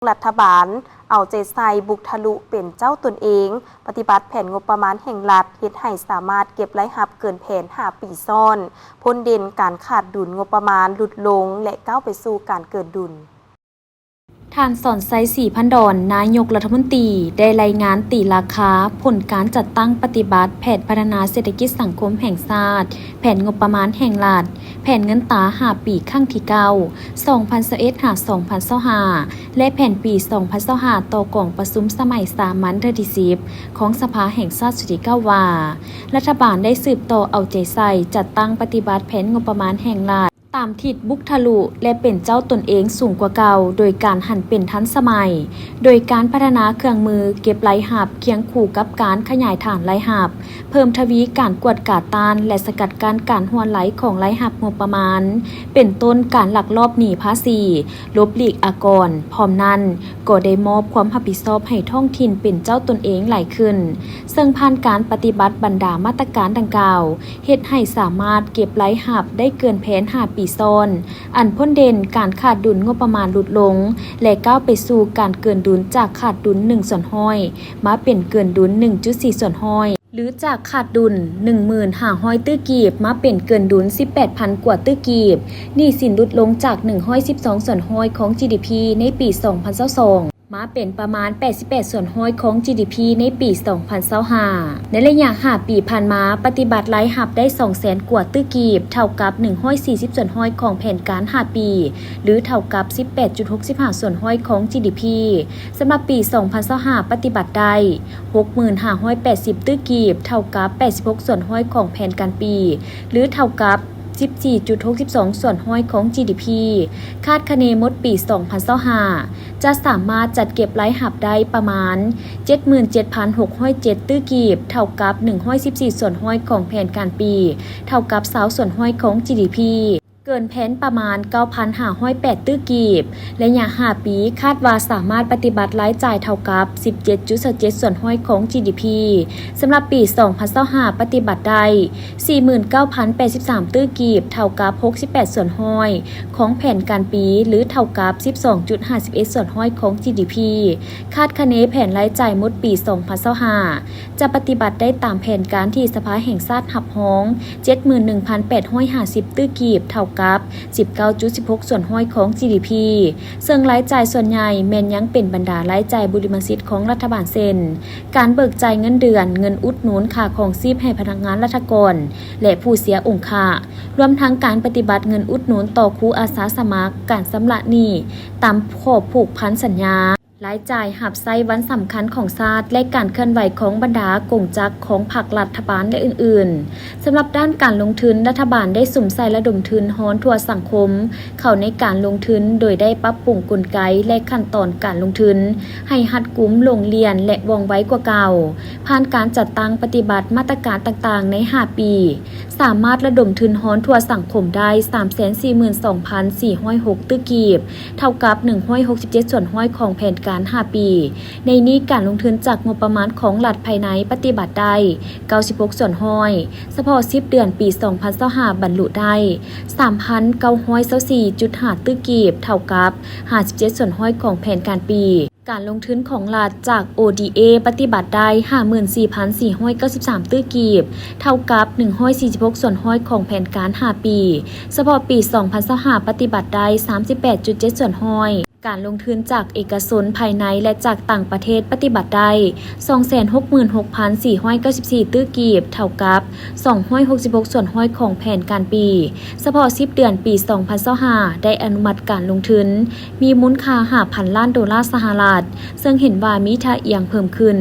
ລັດຖະບານເອົາໃຈໃສ່ບຸກທະລຸເປັນເຈົ້າຕົນເອງ, ປະຕິບັດແຜນງົບປະມານແຫ່ງລັດ ເຮັດໃຫ້ສາມາດເກັບລາຍຮັບເກີນແຜນຫ້າປີຊ້ອນ, ພົ້ນເດັ່ນການຂາດດຸນງົບປະມານຫຼຸດລົງ ແລະ ກ້າວໄປສູ່ການເກີນດຸນ. ທ່ານ ສອນໄຊ ສີພັນດອນ ນາຍົກລັດຖະມົນຕີ ໄດ້ລາຍງານຕີລາຄາຜົນການຈັດຕັ້ງປະຕິບັດແຜນພັດທະນາເສດຖະກິດສັງຄົມແຫ່ງຊາດ, ແຜນງົບປະມານແຫ່ງລັດ, ແຜນເງິນຕາຫ້າປີຄັ້ງທີເກົ້າ ສອງພັນຊາວເອັດ ຫາ ສອງພັນຊາວຫ້າ ແລະ ແຜນປີສອງພັນຊາວຫ້າ ຕໍ່ກອງປະຊຸມສະໄໝສາມັນເທື່ອທີສິບ ຂອງສະພາແຫ່ງຊາດຊຸດທີເກົ້າ ວ່າ ລັດຖະບານໄດ້ສືບຕໍ່ເອົາໃຈໃສ່ຈັດຕັ້ງປະຕິບັດແຜນງົບປະມານແຫ່ງລັດ ຕາມທິດບຸກທະລຸ ແລະ ເປັນເຈົ້າຕົນເອງສູງກວ່າເກົ່າ ໂດຍການຫັນເປັນທັນສະໄໝ ໂດຍການພັດທະນາເຄື່ອງມືເກັບລາຍຮັບ ຄຽງຄູ່ກັບການຂະຫຍາຍຖານລາຍຮັບ, ເພີ່ມທະວີການກວດກາຕ້ານ ແລະ ສະກັດກັ້ນການຮົ່ວໄຫຼຂອງລາຍຮັບງົບປະມານ, ເປັນຕົ້ນການລັກລອບໜີພາສີ, ຫຼົບຫຼີກອາກອນ. ພ້ອມນັ້ນ, ກໍໄດ້ມອບຄວາມຮັບຜິດຊອບໃຫ້ທ້ອງຖິ່ນເປັນເຈົ້າຕົນເອງຫຼາຍຂຶ້ນ, ເຊິ່ງຜ່ານການປະຕິບັດບັນດາມາດຕະການດັ່ງກ່າວ, ເຮັດໃຫ້ສາມາດເກັບລາຍຮັບໄດ້ເກີນແຜນຫ້າປີຊ້ອນ, ອັນພົ້ນເດັ່ນການຂາດດຸນງົບປະມານຫຼຸດລົງ ແລະ ກ້າວໄປສູ່ການເກີນດຸນຈາກຂາດດຸນໜຶ່ງສ່ວນຮ້ອຍ ມາເປັນເກີນດຸນໜຶ່ງຈຸດສີ່ສ່ວນຮ້ອຍ ຫຼື ຈາກຂາດດຸນໜຶ່ງໝື່ນຫ້າຮ້ອຍຕື້ກີບ ມາເປັນເກີນດຸນສິບແປດພັນກວ່າຕື້ກີບ, ໜີ້ສິນຫຼຸດລົງຈາກໜຶ່ງຮ້ອຍສິບສອງສ່ວນຮ້ອຍຂອງ ຈີດີພີ ໃນປີສອງພັນຊາວສອງ ມາເປັນປະມານແປດສິບແປດສ່ວນຮ້ອຍຂອງ ຈີດີພີ ໃນປີສອງພັນຊາວຫ້າ. ໃນໄລຍະຫ້າປີຜ່ານມາ, ປະຕິບັດລາຍຮັບໄດ້ສອງແສນກວ່າຕື້ກີບ, ເທົ່າກັບໜຶ່ງຮ້ອຍສີ່ສິບສ່ວນຮ້ອຍຂອງແຜນການຫ້າປີ ຫຼື ເທົ່າກັບສິບແປດຈຸດຫົກສິບຫ້າສ່ວນຮ້ອຍຂອງ ຈີດີພີ. ສຳລັບປີສອງພັນຊາວຫ້າ ປະຕິບັດໄດ້ຫົກໝື່ນຫ້າຮ້ອຍແປດສິບຕື້ກີບ, ເທົ່າກັບແປດສິບຫົກສ່ວນຮ້ອຍຂອງແຜນການປີ ຫຼື ເທົ່າກັບສິບສີ່ຈຸດຫົກສິບສອງສ່ວນຮ້ອຍຂອງ ຈີດີພີ. ຄາດຄະເນໝົດປີສອງພັນຊາວຫ້າ ຈະສາມາດຈັດເກັບລາຍຮັບໄດ້ປະມານເຈັດໝື່ນເຈັດພັນຫົກຮ້ອຍເຈັດຕື້ກີບ, ເທົ່າກັບໜຶ່ງຮ້ອຍສິບສີ່ສ່ວນຮ້ອຍຂອງແຜນການປີ, ເທົ່າກັບຊາວສ່ວນຮ້ອຍຂອງ ຈີດີພີ. ເກີນແຜນປະມານເກົ້າພັນຫ້າຮ້ອຍແປດຕື້ກີບ. ໄລຍະຫ້າປີ ຄາດວ່າສາມາດປະຕິບັດລາຍຈ່າຍເທົ່າກັບສິບເຈັດຈຸດຊາວເຈັດສ່ວນຮ້ອຍຂອງ ຈີດີພີ. ສຳລັບປີສອງພັນຊາວຫ້າ ປະຕິບັດໄດ້ສີ່ໝື່ນເກົ້າພັນແປດສິບສາມຕື້ກີບ, ເທົ່າກັບຫົກສິບແປດສ່ວນຮ້ອຍຂອງແຜນການປີ ຫຼື ເທົ່າກັບສິບສອງຈຸດຫ້າສິບເອັດສ່ວນຮ້ອຍຂອງ ຈີດີພີ. ຄາດຄະເນແຜນລາຍຈ່າຍໝົດປີສອງພັນຊາວຫ້າ ຈະປະຕິບັດໄດ້ຕາມແຜນການທີ່ສະພາແຫ່ງຊາດຮັບຮອງ ເຈັດໝື່ນໜຶ່ງພັນແປດຮ້ອຍຫ້າສິບຕື້ກີບ, ເທົ່າກັບສິບເກົ້າຈຸດສິບຫົກສ່ວນຮ້ອຍຂອງ ຈີດີພີ, ເຊິ່ງລາຍຈ່າຍສ່ວນໃຫຍ່ແມ່ນຍັງເປັນບັນດາລາຍຈ່າຍບຸລິມະສິດຂອງລັດຖະບານ ເຊັ່ນ ການເບີກຈ່າຍເງິນເດືອນ, ເງິນອຸດໜູນຄ່າຄອງຊີບໃຫ້ພະນັກງານລັດຖະກອນ ແລະ ຜູ້ເສຍອົງຄະ, ລວມທັງການປະຕິບັດເງິນອຸດໜູນຕໍ່ຄູອາສາສະໝັກ, ການຊຳລະໜີ້ຕາມຂໍ້ຜູກພັນສັນຍາ. ລາຍຈ່າຍຮັບໃຊ້ວັນສຳຄັນຂອງຊາດ ແລະ ການເຄື່ອນໄຫວຂອງບັນດາກົງຈັກຂອງພັກລັດຖະບານ ແລະ ອື່ນໆ. ສຳລັບດ້ານການລົງທຶນ, ລັດຖະບານໄດ້ສຸມໃສ່ລະດົມທຶນຮອນທົ່ວສັງຄົມເຂົ້າໃນການລົງທຶນ, ໂດຍໄດ້ປັບປຸງກົນໄກ ແລະ ຂັ້ນຕອນການລົງທຶນໃຫ້ຮັດກຸມ, ໂລ່ງລ່ຽນ ແລະ ວ່ອງໄວກວ່າເກົ່າ, ຜ່ານການຈັດຕັ້ງປະຕິບັດມາດຕະການຕ່າງໆໃນຫ້າປີ. ສາມາດລະດົມທຶນຮອນທົ່ວສັງຄົມໄດ້ສາມແສນສີ່ໝື່ນສອງພັນສີ່ຮ້ອຍຫົກຕື້ກີບ, ເທົ່າກັບໜຶ່ງຮ້ອຍຫົກສິບເຈັດສ່ວນຮ້ອຍຂອງແຜນການຫ້າປີ. ໃນນີ້ການລົງທຶນຈາກງົບປະມານຂອງລັດພາຍໃນປະຕິບັດໄດ້ເກົ້າສິບຫົກສ່ວນຮ້ອຍ, ສະເພາະສິບເດືອນປີສອງພັນຊາວຫ້າ ບັນລຸໄດ້ສາມພັນເກົ້າຮ້ອຍຊາວສີ່ຈຸດຫ້າຕື້ກີບ, ເທົ່າກັບຫ້າສິບເຈັດສ່ວນຮ້ອຍຂອງແຜນການປີ. ການລົງທຶນຂອງລັດຈາກ ໂອດີເອ ປະຕິບັດໄດ້ຫ້າໝື່ນສີ່ພັນສີ່ຮ້ອຍເກົ້າສິບສາມຕື້ກີບ, ເທົ່າກັບໜຶ່ງຮ້ອຍສີ່ສິບຫົກສ່ວນຮ້ອຍຂອງແຜນການຫ້າປີ. ສະເພາະປີສອງພັນຊາວຫ້າ ປະຕິບັດໄດ້ສາມສິບແປດຈຸດເຈັດສ່ວນຮ້ອຍ. ການລົງທຶນຈາກເອກະຊົນພາຍໃນ ແລະ ຈາກຕ່າງປະເທດ ປະຕິບັດໄດ້ສອງແສນຫົກໝື່ນຫົກພັນສີ່ຮ້ອຍເກົ້າສິບສີ່ຕື້ກີບ, ເທົ່າກັບສອງຮ້ອຍຫົກສິບຫົກສ່ວນຮ້ອຍຂອງແຜນການປີ. ສະເພາະສິບເດືອນປີສອງພັນຊາວຫ້າ ໄດ້ອະນຸມັດການລົງທຶນ ມີມູນຄ່າຫ້າພັນລ້ານໂດລາສະຫະລັດ, ເຊິ່ງເຫັນວ່າມີທ່າອ່ຽງເພີ່ມຂຶ້ນ.